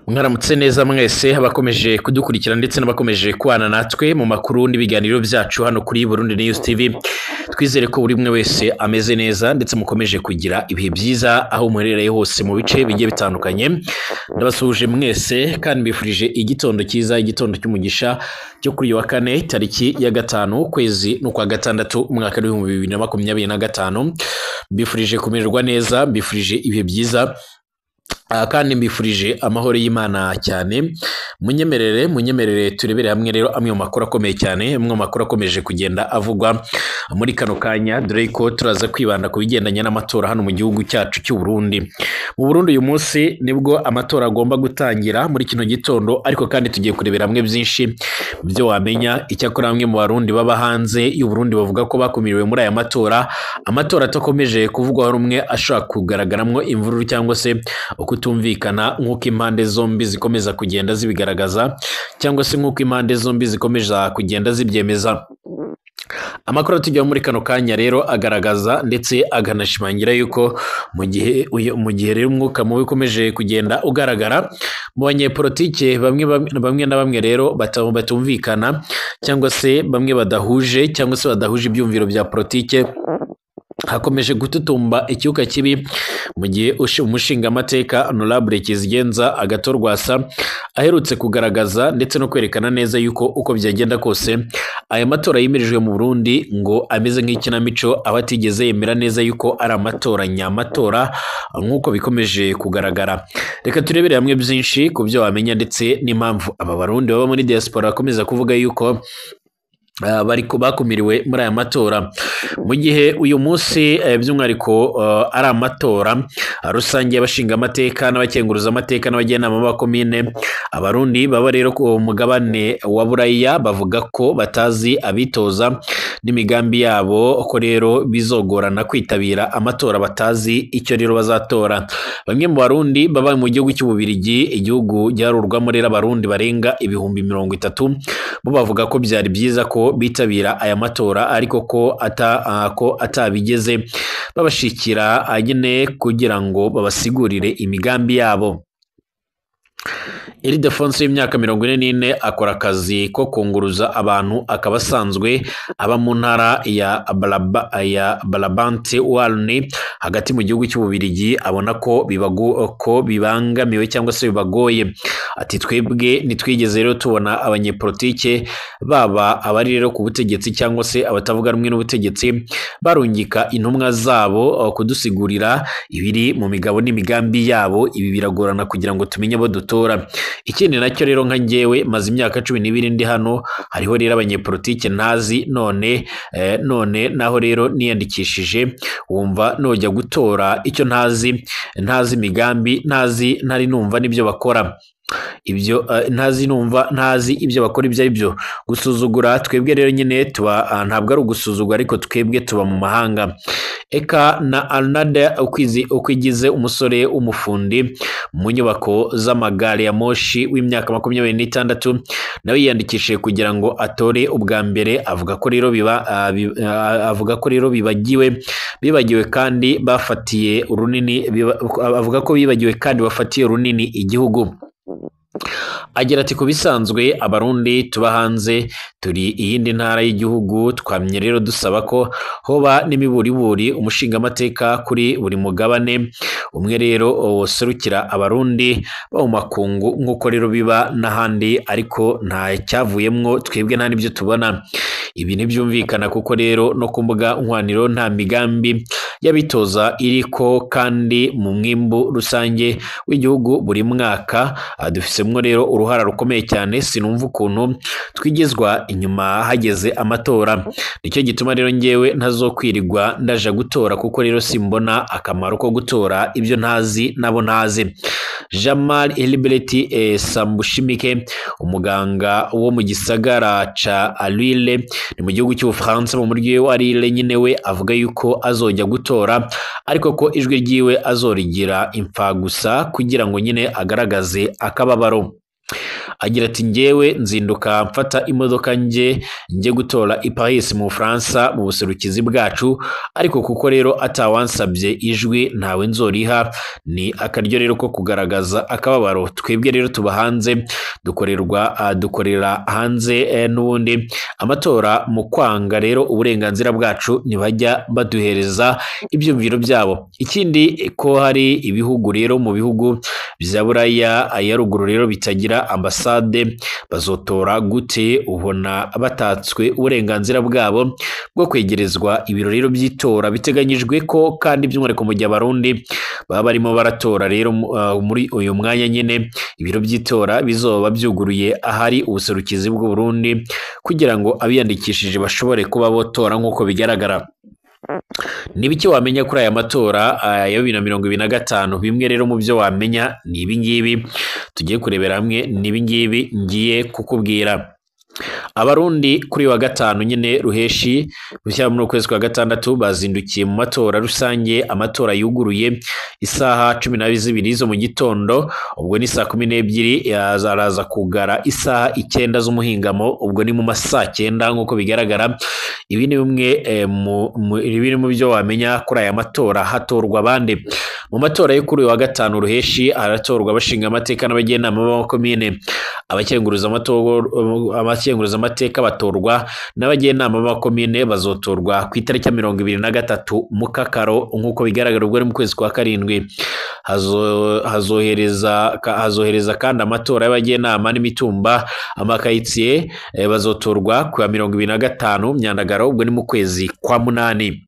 Mwaramutse neza mwese abakomeje kudukurikira ndetse n'abakomeje kubana natwe mu makuru n'ibiganiro byacu hano kuri Burundi News TV. Twizere ko buri umwe wese ameze neza ndetse mukomeje kugira ibihe byiza aho muherereye hose mu bice bigiye bitandukanye. Ndabasuhuje mwese kandi mbifurije igitondo cyiza, igitondo cy'umugisha cyo kuri uyu wa kane tariki ya 5 ukwezi n'ukwa gatandatu umwaka w'2025. Mbifurije kumererwa neza, mbifurije ibihe byiza kandi mbifurije amahoro y'Imana cyane. Munyemerere turebere hamwe rero amwe mu makuru akomeye cyane, amwe mu makuru akomeje kugenda avugwa muri kano kanya, dore ko turaza kwibanda ku bigendanye n'amatora hano mu gihugu cyacu cy'u Burundi. Mu Burundi uyu munsi nibwo amatora agomba gutangira muri kino gitondo, ariko kandi tugiye kurebera hamwe byinshi byo wamenya. Icyakora bamwe mu Barundi baba hanze y'u Burundi bavuga ko bakumiriwe muri aya matora, amatora atakomeje kuvugwaho rumwe, ashobora kugaragaramwo imvururu cyangwa se ukutumvikana nk'uko impande zombi zikomeza kugenda zibigaragaza, cyangwa se nk'uko impande zombi zikomeza kugenda zibyemeza. Amakuru atujyaho muri kano kanya rero agaragaza ndetse akanashimangira yuko mu gihe rero umwuka mubi ukomeje kugenda ugaragara mu banyepolitike bamwe na bamwe rero batumvikana, cyangwa se bamwe badahuje, cyangwa se badahuje ibyumviro bya politike, hakomeje gututumba icyuka kibi mu gihe umushingamateka Honorable Kizigenza Agathon Rwasa aherutse kugaragaza ndetse no kwerekana neza yuko uko byagenda kose aya matora yimirijwe mu Burundi ngo ameze nk'ikinamico, aho atigeze yemera neza yuko ari amatora nyamatora nk'uko bikomeje kugaragara. Reka turebere hamwe byinshi ku byo wamenya ndetse n'impamvu aba Barundi baba muri diaspora bakomeza kuvuga yuko bariko bakumiriwe muri aya matora, mu gihe uyu munsi by'umwihariko ari amatora rusange y'abashingamateka n'abakenguruza amateka n'abajyanama b'abakomine. Abarundi baba rero ku mugabane wa Buraya bavuga ko batazi abitoza n'imigambi yabo, ko rero bizogorana kwitabira amatora batazi icyo rero bazatora. Bamwe mu Barundi baba mu gihugu cy'Ububirigi, igihugu giharurwamo rero Abarundi barenga 30,000, bo bavuga ko byari byiza ko bitabira aya matora, ariko ko atabigeze babashikira nyine kugira ngo babasigurire imigambi yabo. Ildefonso w'imyaka 44 akora akazi ko kunguruza abantu, akaba asanzwe aba mu ntara ya Brabant Wallonie hagati mu gihugu cy'Ububirigi. Abona ko bibangamiwe cyangwa se bibagoye. Ati twebwe ntitwigeze rero tubona abanyepolitike baba abari rero ku butegetsi cyangwa se abatavuga rumwe n'ubutegetsi barungika intumwa zabo kudusigurira ibiri mu migabo n'imigambi yabo. Ibi biragorana kugira ngo tumenye abo dutora. Ikindi nacyo rero nka njyewe maze imyaka 12 ndi hano, hariho rero abanyepolitike ntazi, none naho rero niyandikishije wumva nojya gutora icyo ntazi, ntazi imigambi, ntazi ntari numva n'ibyo bakora, ibyo ntazi numva ntazi ibyo bakora ibyo ari byo. Gusuzugura twebwe rero nyine tuba ntabwo ari ugusuzugura, ariko twebwe tuba mu mahanga. Eka na Arnada ukwigize umusore w'umufundi mu nyubako z'amagare ya moshi w'imyaka 26 nawe yiyandikishije kugira ngo atore ubwa mbere. Avuga ko rero bibagiwe kandi bafatiye runini, avuga ko bibagiwe kandi bafatiye runini igihugu. Agira ati ku bisanzwe Abarundi tuba hanze turi iyindi ntara y'igihugu, twamye rero dusaba ko hoba n'imiburiburi umushingamateka kuri buri mugabane umwe rero woserukira Abarundi bo mu makungu nk'uko rero biba n'ahandi, ariko nta cyavuyemwo, twebwe nta n'ibyo tubona. Ibi ntibyumvikana kuko rero no ku mbuga nkoranyambaga nta migambi y'abitoza iriko, kandi mu mwimbu rusange w'igihugu buri mwaka dufisemwo rero uruhara rukomeye cyane. Sinumva ukuntu twigizwa inyuma hageze amatora. Nicyo gituma rero njyewe ntazokwirirwa ndaja gutora, kuko rero simbona akamaro ko gutora ibyo ntazi nabo ntazi. Jamal Heliberti Sambushimike, umuganga wo mu gisagara ca Lille ni mu gihugu cy'Ubufaransa, mu muryi wa Lille nyine, we avuga yuko azojya gutora, ariko ko ijwi ryiwe azorigira imfa gusa kugira ngo nyine agaragaze akababaro. Agira ati njyewe nzinduka mfata imodoka njye gutora i Paris mu Bufaransa mu buserukizi bwacu, ariko kuko rero atawansabye ijwi ntawe nzoriha. Ni akaryo rero ko kugaragaza akababaro. Twebwe rero tuba hanze, dukorera hanze n'ubundi amatora mu kwanga rero uburenganzira bwacu ntibajya baduhereza ibyumviro byabo. Ikindi ko hari ibihugu rero mu bihugu bya Buraya ya ruguru rero bitagira ambasade, bazotora gute ubona batatswe uburenganzira bwabo bwo kwegerezwa ibiro rero by'itora? Biteganyijwe ko kandi by'umwihariko mu gihe Abarundi baba barimo baratora rero muri uyu mwanya nyine ibiro by'itora bizoba byuguruye ahari ubuserukizi bw'u Burundi kugira ngo abiyandikishije bashobore kuba botora nk'uko bigaragara. Nibiki wamenya kuri aya matora ya 2025? Bimwe rero mu byo wamenya ni ibi ngibi tugiye kurebera hamwe, ni ibi ngibi ngiye kukubwira. Abarundi kuri wa gatanu nyine ruheshi gushyira muri ukwezi kwa gatandatu bazindukiye mu matora rusange, amatora yuguruye isaha 12 zo mu gitondo, ubwo ni saa 12, araza kugara isaha 9 z'umuhingamo, ubwo ni mu masaa 9 nk'uko bigaragara. Ibi ni bimwe mu byo wamenya kuri aya matora. Hatorwa abandi mu matora yo kuri wa gatanu ruheshi haratorwa abashinga amateka n'abajyanama b'amakomine, abakenguruzamateka batorwa n'abajyanama b'amakomine bazotorwa ku itariki ya 23 Mukakaro nk'uko bigaragara, ubwo ari mu kwezi kwa karindwi. Hazohereza kandi amatora y'abajyanama n'imitumba amakayitsiye bazotorwa ku ya 25 Myandagaro, ubwo ni mu kwezi kwa munani.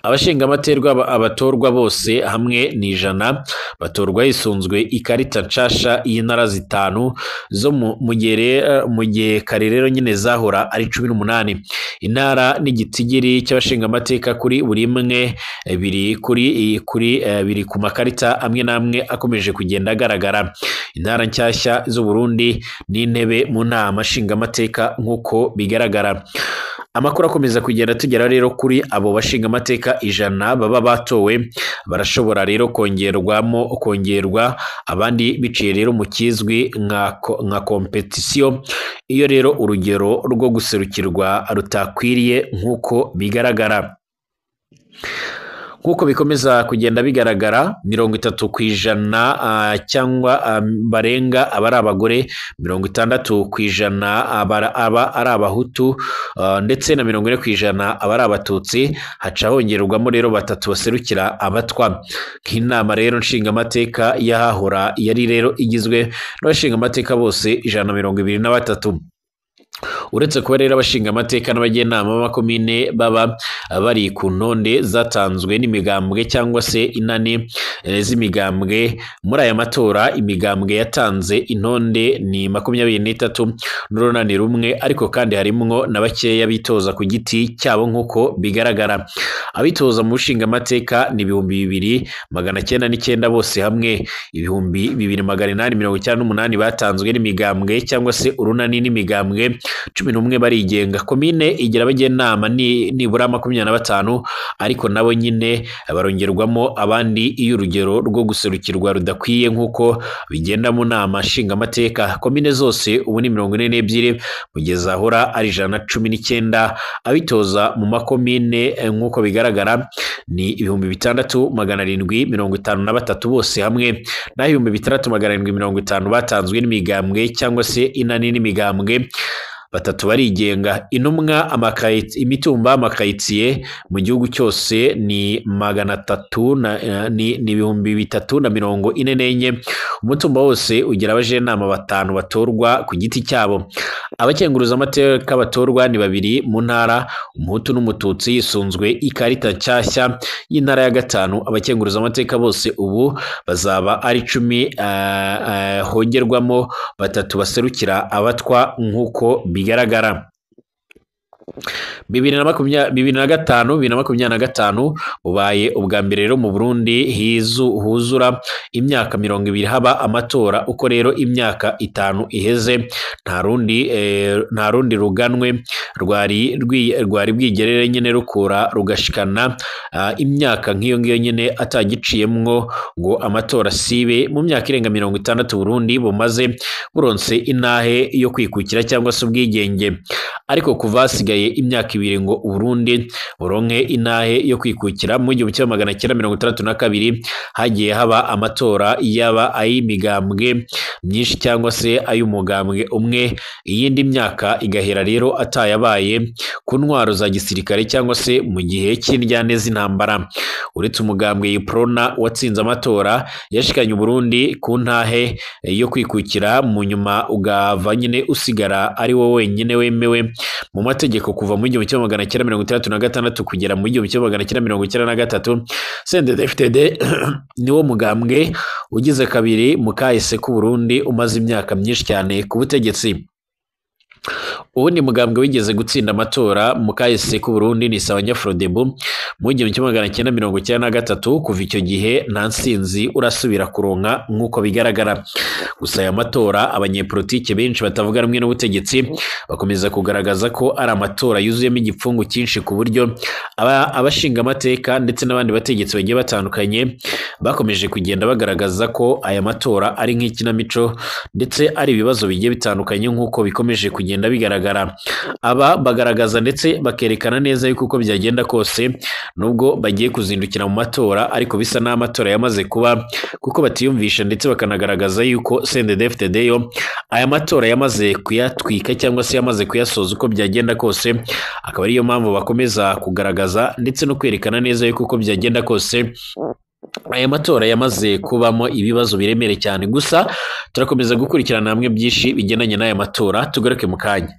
Abashingamateka abatorwa bose hamwe ni 100, batorwa hisunzwe ikarita nshasha y'intara 5 zo mu gihe kare rero nyine zahora ari 18. Intara n'igitigiri cy'abashingamateka kuri buri imwe biri kuri biri ku makarita amwe n'amwe akomeje kugenda agaragara. Intara nshyashya z'u Burundi n'intebe mu nama nshingamateka nk'uko bigaragara. Amakuru akomeza kugenda tugera rero kuri abo bashingamateka 100 baba batowe, barashobora rero kongerwa abandi biciye rero mu kizwi nka competition, iyo rero urugero rwo guserukirwa rutakwiriye nk'uko bigaragara. Nk'uko bikomeza kugenda bigaragara, 30% cyangwa barenga aba ari abagore, 60% aba ari abahutu, ndetse na 40% aba ari abatutsi. Haca hongerwamo rero 3 baserukira abatwa. Nk'inama rero nshingamateka y'ahahora yari rero igizwe n'abashingamateka bose 123. Uretse kuba rero abashingamateka n'abajyanama b'amakomine baba bari ku ntonde zatanzwe n'imigambwe cyangwa se inani z'imigambwe, muri aya matora imigambwe yatanze intonde ni 23 n'urunani rumwe, ariko kandi harimwo na bakeya bitoza ku giti cyabo nk'uko bigaragara. Abitoza mu bushingamateka ni 2909 bose hamwe, 2898 batanzwe n'imigambwe cyangwa se urunani n'imigambwe, 11 barigenga. Komine igira abajyanama nibura 25, ariko nabo nyine barongerwamo abandi iyo urugero rwo guserukirwa rudakwiye nk'uko bigenda mu nama nshingamateka. Komine zose ubu ni 42 mu gihe zahora ari 119. Abitoza mu makomine nk'uko bigaragara ni 6753 bose hamwe, naho 6750 batanzwe n'imigambwe cyangwa se inani n'imigambwe, 3 barigenga. Intumwa imitumba amakayitsiye mu gihugu cyose ni 300 ni 3044. Umutumba wose ugira abajenama 5 batorwa ku giti cyabo. Abakenguruzamateka batorwa ni 2 mu ntara, umuhutu n'umututsi, yisunzwe ikarita nshyashya y'intara ya 5. Abakenguruzamateka bose ubu bazaba ari 10, hongerwamo 3 baserukira abatwa nk'uko bigaragara. 2025 2025 bubaye ubwa mbere rero mu Burundi huzura imyaka 20 haba amatora. Uko rero imyaka 5 iheze nta rundi ruganwe rwari bwigerere nyene rukura rugashikana imyaka nk'iyo ngiyo nyene atagiciyemwo ngo amatora sibe. Mu myaka irenga 60 Burundi bumaze buronse intahe yo kwikukira cyangwa se ubwigenge, ariko kuva hasigaye imyaka 2 ngo Burundi buronke intahe yo kwikukira mu 1962 hagiye haba amatora yaba ay'imigambwe myinshi cyangwa se ay'umugambwe umwe, iyindi myaka igahera rero atayabaye ku ntwaro za gisirikare cyangwa se mu gihe cy'indyane z'intambara. Uretse umugambwe Uprona watsinze amatora yashikanye Burundi ku ntahe yo kwikukira, mu nyuma ugava nyine usigara ari wo wenyine wemewe mu mategeko kuva mu 1966 kugera mu 1993. CNDD-FDD niwo mugambwe ugize kabiri mu kahise k'u Burundi umaze imyaka myinshi cyane ku butegetsi. Uwundi mugambwe wigeze gutsinda amatora mu kahise k'u Burundi ni Sawanyafrodebu mu 1993. Kuva icyo gihe nta nsinzi urasubira kuronka nk'uko bigaragara. Gusa aya matora abanyepolitike benshi batavuga rumwe n'ubutegetsi bakomeza kugaragaza ko ari amatora yuzuyemo igipfungu cyinshi, ku buryo abashinga amateka ndetse n'abandi bategetsi bagiye batandukanye bakomeje kugenda bagaragaza ko aya matora ari nk'ikinamico ndetse ari ibibazo bigiye bitandukanye nk'uko bikomeje kugenda bigaragara. Aba bagaragaza ndetse bakerekana neza yuko uko byagenda kose nubwo bagiye kuzindukira mu matora ariko bisa n'amatora yamaze kuba, kuko batiyumvisha ndetse bakanagaragaza yuko CNDD-FDD yo aya matora yamaze kuyatwika cyangwa se yamaze kuyasoza uko byagenda kose. Akaba ariyo mpamvu bakomeza kugaragaza ndetse no kwerekana neza yuko uko byagenda kose aya matora yamaze kubamo ibibazo biremere cyane. Gusa turakomeza gukurikirana hamwe byinshi bigendanye n'aya matora, tugaruke mu kanya.